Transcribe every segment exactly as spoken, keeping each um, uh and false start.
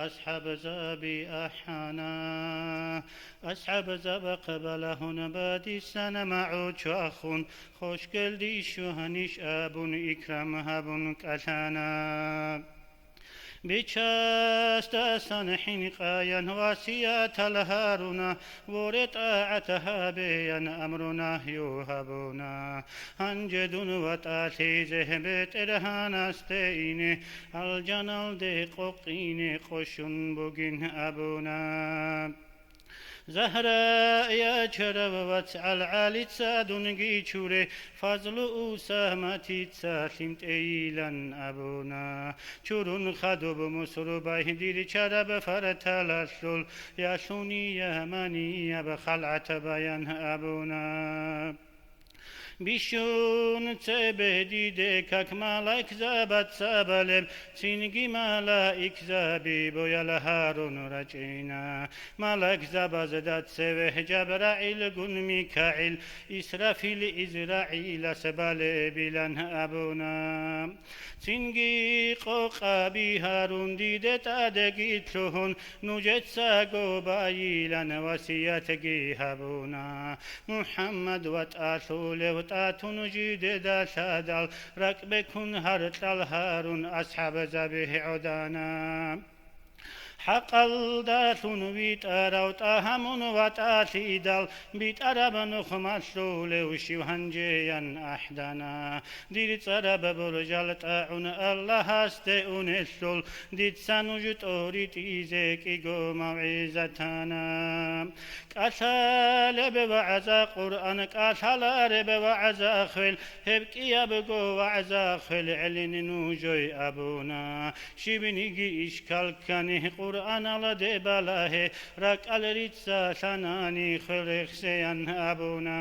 асхӀабзаби ахӀана. АсхӀабзабахъ балагьун бадисан магӀу чвахун, хошгелди щванищ абун икрам гьабун кӀалъана. Бичасдасан хӀинкъаян васиятал гьаруна, воре, тӀагӀат гьабеян амру-нагью гьабуна. Гьанже дун ватӀалъизе БетӀергьанасде ине, алжаналде къокъине къощун бугин абуна. Загьра, я чарав вацгӀал ГӀалица дунги чуре, Фазлу Усаматица лъимтӀейилан абуна. Чурун хадуб Мусрубай дир чараб фарталалъул, ялъуни яманияб халгӀат баян абуна. Бищун цебе диде как малаикзабаца балеб, цинги малаикзаби боял гьарун рачӀина. Малаикзабазда цеве ЖабрагӀилгун МикагӀил, Исрафил ИзрагӀилас балебилан абуна. Цинги къокъаби гьарун диде тӀадеги лъугьун, нужецаго байилан васиятги гьабуна. МухӀаммад ватӀалъулев тӀатун жидеда лъадал, ракӀбеккун гьаркьал гьарун асхӀабзаби гӀодана. ХӀакъалдалъун витӀарав ТӀагьа мун ватӀалъидал, битӀараб нух малъулев щив гьанжеян ахӀдана. Дир цӀараб боржал тӀагӀун Аллагьасде унелъул, дица нуж тӀоритӀизе кӀиго мавгӀизатана. КӀалъалеб вагӀза Къуръан, кӀалъалареб вагӀза хвел, гьеб кӀиябго вагӀза хвел гӀелин нужой абуна. Щибниги ишкал ккани Къуръаналде балагье, ракӀал риццалъанани хвел рехсеян абуна.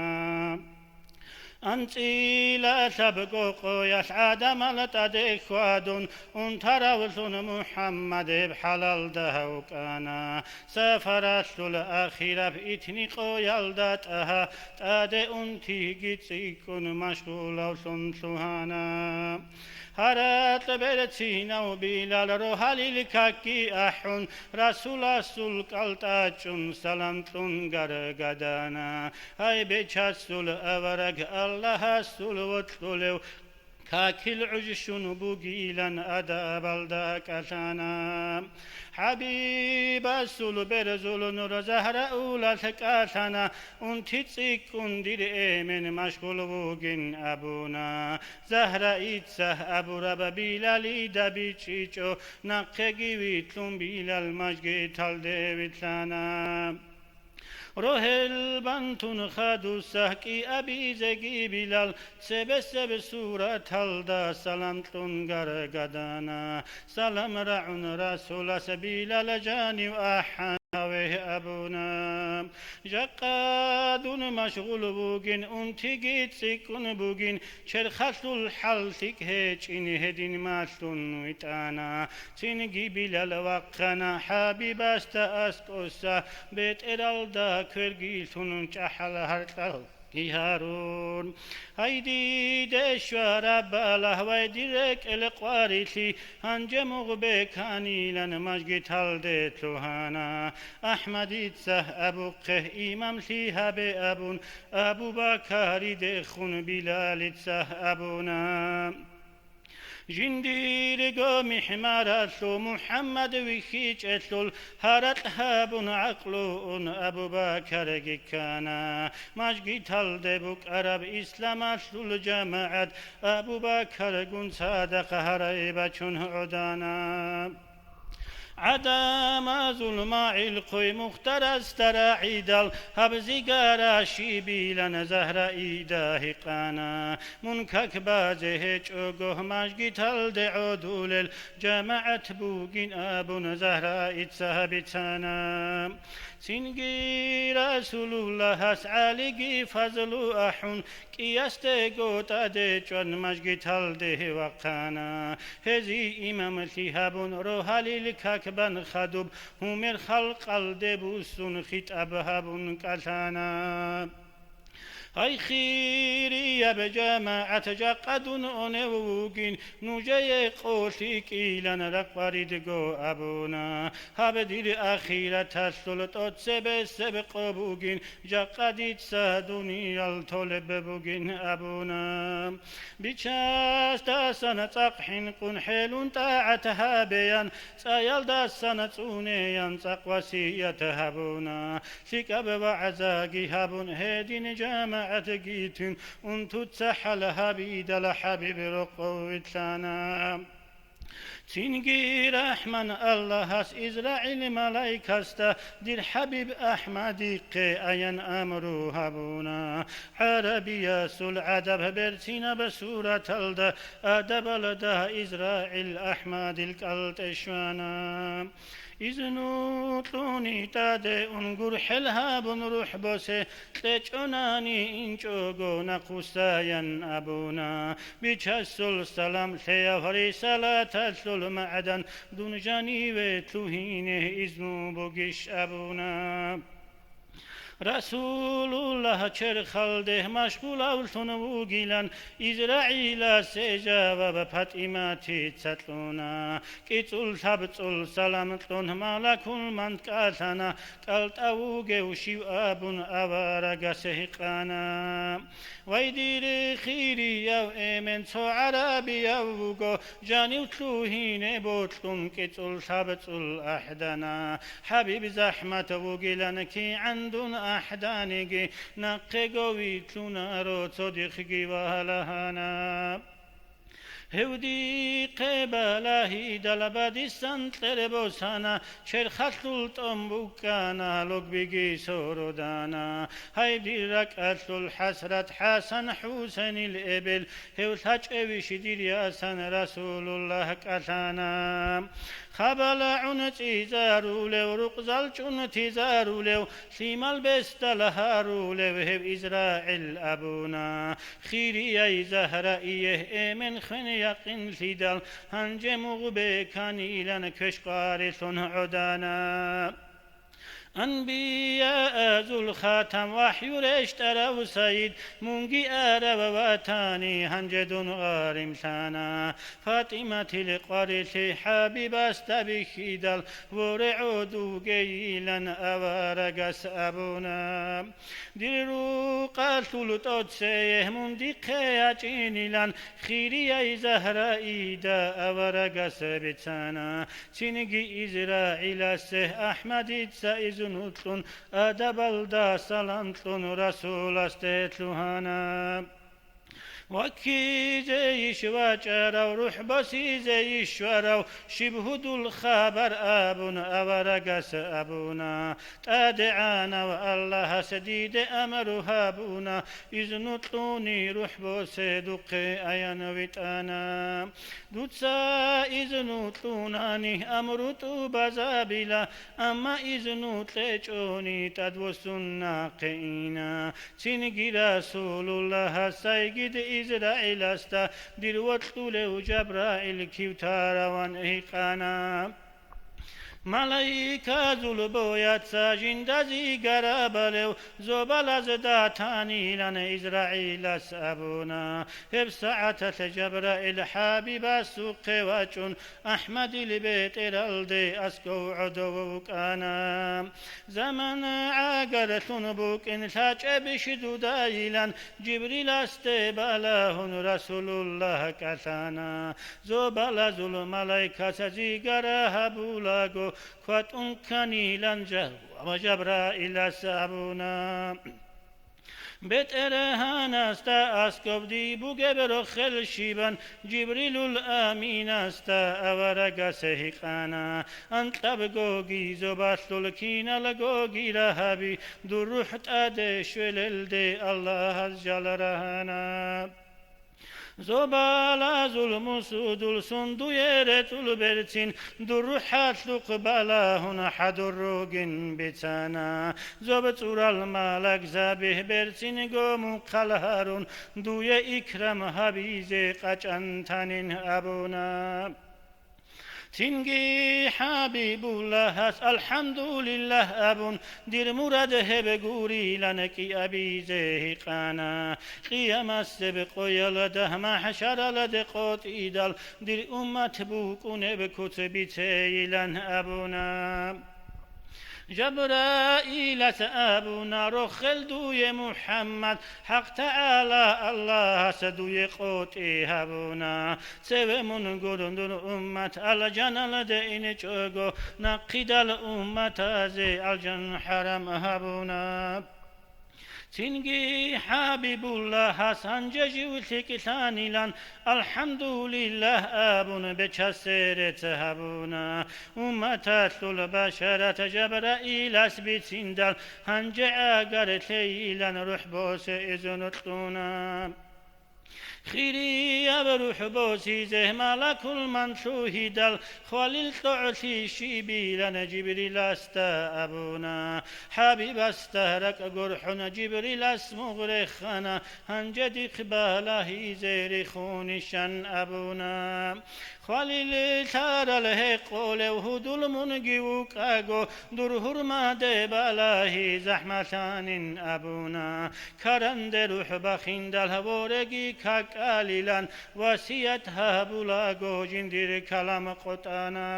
АнцӀила лъабго къоялъ гӀадамал тӀаде хьвадун, унтаравлъун МухӀаммад гьеб хӀалалда вукӀана. Сафаралъул ахираб итни къоялда ТӀагьа тӀаде унтиги цӀикӀкӀун машгъулавлъун лъугьана. Гьаракь берцинав Билал рогьалил какги ахӀун, Расуласул кӀалтӀа чӀун салам кьун гаргадана. Гьай, Бечасул авараг, Аллагьасул вокьулев, какил гӀуж щун бугилан адабалда кӀалъана. ХӀабибасул берзул нур Загьраулалъ кӀалъана, унти цӀикӀкӀун дир эмен машгъул вугин абуна. Загьраица абураб Билалида бичӀчӀичӀо, нахъеги витлъун Билал мажгиталде вилълъана. Рогьел бантун хадуса кӀиабизеги Билал цебесеб сураталда салам кьун гаргадана. Салам рагӀун Расулас Билал жанив ахӀана, гьаве абуна. Жакъа дун машгъул вугин, унтиги цӀикӀкӀун бугин, черхалъул хӀал лъикӀ гьечӀин гьедин малъун витӀана. Цинги Билал вахъана ХӀабибасда аскӀоса, бетӀералда кверги лъун чӀахӀал гьаркьал гьарун. Гьай, диде щвараб балагь ва дир рекӀел къварилъи, гьанже мугъ беканилан мажгиталде лъугьана. АхӀмадица абухъе имамлъи гьабе абун, Абу Бакаридехун Билалица абуна. Жиндирго михӀмаралъув МухӀаммад вихьичӀелъул гьаракь гьабун гӀакълу ун Абу Бакарги ккана. Мажгиталде букӀараб исламалъул жамагӀат Абу Бакаргун цадахъ гьарай бачун гӀодана. ГӀадамазул магӀилхъуй Мухтарасда рагӀидал, гьаб зигара щибилан Загьраида гьикъана. Мун как базе гьечӀого, мажгиталде гӀодулел жамагӀат бугин абун, Загьраица бицана. Цинги Расулуллагьас ГӀалиги Фазлу ахӀун, кӀиясдего тӀаде чӀван мажгиталде вахъана. Гьезие имамлъи гьабун, рогьалил как бан хадуб, гьумер халкъалде буссун хитӀаб гьабун кӀалъана. Гьай, хирияб жамагӀат, жакъа дун унев вугин, нужее къо лъикӀилан ракъваридго абуна. Гьаб дир ахираталъул тӀоцебесеб къо бугин, жакъа дица дуниял толеб бугин абуна. Бичасдасан цӀакъ хӀинкъун хӀелун тӀагӀат гьабеян, цӀаялдасан цӀунеян цӀакъ васият гьабуна. ЛъикӀаб вагӀзаги гьабун гьедин жамагӀатги тун, унтуца хӀал гьабидал ХӀабиб рокъов вилълъана. Цинги РахӀман Аллагьас ИзрагӀил малайкасда дир ХӀабиб АхӀмадихъе аян амру гьабуна. ГӀарабиясул гӀадаб берцинаб сураталда, адабалда ИзрагӀил АхӀмадил кӀалтӀе щвана. Изну кьуни тӀаде ун гурхӀел гьабун рухӀ босе, кьечӀонани инчӀого нахъвуссаян абуна. Бичасул салам лъеяв рисалаталъул магӀдан дун жаниве лъугьине изну бугищ абуна. Расулуллагь черхалде машгъулавлъун вугилан, ИзрагӀиласе жаваб ПатӀиматица кьуна. КӀицӀул лъабцӀул салам кьун малакул мант кӀалъана, кӀалтӀа вугев щив абун аварагас гьикъана. Вай, дир хирияв эмен, цо гӀарабияв вуго, жанив лъугьине бокьун кӀицӀул лъабцӀул ахӀдана. ХӀабиб захӀмат вугилан кигӀан дун ахӀданиги, нахъего вилълъунаро цо дихъги валагьана. Гьев дихъе балагьидал бадисан кьер босана, черхалъул тӀом букӀана, логбиги сородана. Гьай, дир ракӀалъул хӀасрат, ХӀасан-ХӀусенил эбел, гьев лъачӀевищ дир ясан Расулуллагь кӀалъана. Хабала гӀун цӀизарулев, рукъзал чӀун тизарулев, лъимал бесдал гьарулев гьев ИзрагӀил абуна. Хирияй Загьраие эмен хвен якъинлъидал, гьанже мугъ беканилан квеш къварилъун гӀодана. Анбияазул хатам, вахӀю рещтӀарав сайид, мунги арав ватани, гьанже дун гъаримлъана. ПатӀиматил къварилъи ХӀабибасда бихьидал, воре гӀодовгейилан аварагас абуна. Дир рукъалъул тӀоцее мун дихъе ячӀинилан, хирияй Загьраида аварагас бицана. Цинги ИзрагӀиласе АхӀмадица изну кьун, адабалда салам кьун Расуласде лъугьана. Ваккизейищ вачӀарав, рухӀ босизейищ щварав, щиб гьудул хабар абун аварагас абуна. ТӀадегӀанав Аллагьас диде амру гьабуна, изну кьуни рухӀ босе духъе аян витӀана. Дуца изну кьунани амру тӀубазабила, амма изну кьечӀони тӀадвуссун нахъе ина. Цинги Расулуллагьас сайгид ИзрагӀиласда дир вокьулев ЖабрагӀил кив тараван гьикъана. Малаиказул бояца жинда зигарабалев зобалазда танилан ИзрагӀилас абуна. Гьеб сагӀаталъ ЖабрагӀил ХӀабибасухъе вачӀун, АхӀмадил бетӀералде аскӀов гӀодов вукӀана. Заман гӀагарлъун букӀин лъачӀебищ дудайилан, Жибриласде балагьун Расулуллагь кӀалъана. Зобалазул малайкаца зигара гьабулаго, кватӀун кканилан жа-, ва Жабраилас абуна. БетӀергьанасда аскӀоб дий бугеб рохел щибан Жибрилул Аминасда аварагас гьикъана. Анкьабгоги зобалъул киналгоги рагьаби, дур рухӀ тӀаде щвелелде Аллагьас жал рагьана. Зобалазул мусудул сундуе ретӀул берцин, дур рухӀалъухъ балагьун хӀадур ругин бицана. Зоб цӀурал малакзаби берцинго мухъал гьарун, дуе икрам гьабизе къачӀан танин абуна. Цинги ХӀабибуллагьас «АлхӀамдулиллагь» абун, дир мурад гьеб гурилан кӀиабизе гьикъана. Къиямасеб къоялда, махӀшаралде къотӀидал, дир уммат букӀунеб куц бицейилан абуна. Жабраилас абуна: «Рохел дуе, МухӀаммад, ХӀакъ ТагӀала Аллагьас дуе къотӀи гьабуна. Цеве мун гурони дур уммат алжаналде инчӀого, нахъидал умматазе алжан хӀарам гьабуна». Цинги ХӀабибуллагьас гьанже жив лъикӀлъанилан «АлхӀамдулиллагь» абун бечасе рецц гьабуна. Умматалъул башарат Жабраилас бициндал, гьанже гӀагарлъейилан рухӀ босе изну кьуна. Хирияб рухӀ босизе малакул ман лъугьидал, хвалил кьогӀлъи щибилан Жибриласда абуна. ХӀабибасда ракӀ гурхӀун, Жибрилас мугъ рехана, гьанже дихъ балагьизе рихунищан абуна. Хвалил лъарал гьекъолев гьудул мунги вукӀаго, дур гьурмаде балагьи захӀмалъанин абуна. Каранде рухӀ бахиндал, вореги какалилан васият гьабулаго, жиндир калам къотӀана.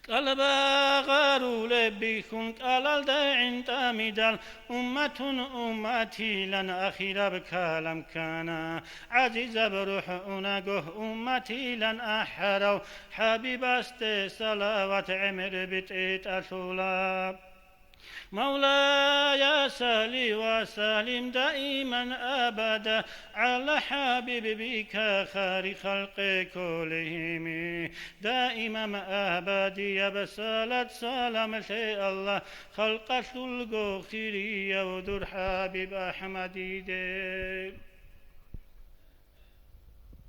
КӀалбагъарулеб бихьун кӀалалда гӀин тӀамидал, умматун умматилан ахираб калам ккана. ГӀазизаб рухӀ унаго, умматилан ахӀарав ХӀабибасде салават гӀемер битӀи тӀалъула. مولاي صل وسلم دائما أبدا على حبيبك خير خلق كلهم. Даиман абадияб салат-салам лъе, Аллагь, халкъалъулго хирияв дур ХӀабиб АхӀмадиде.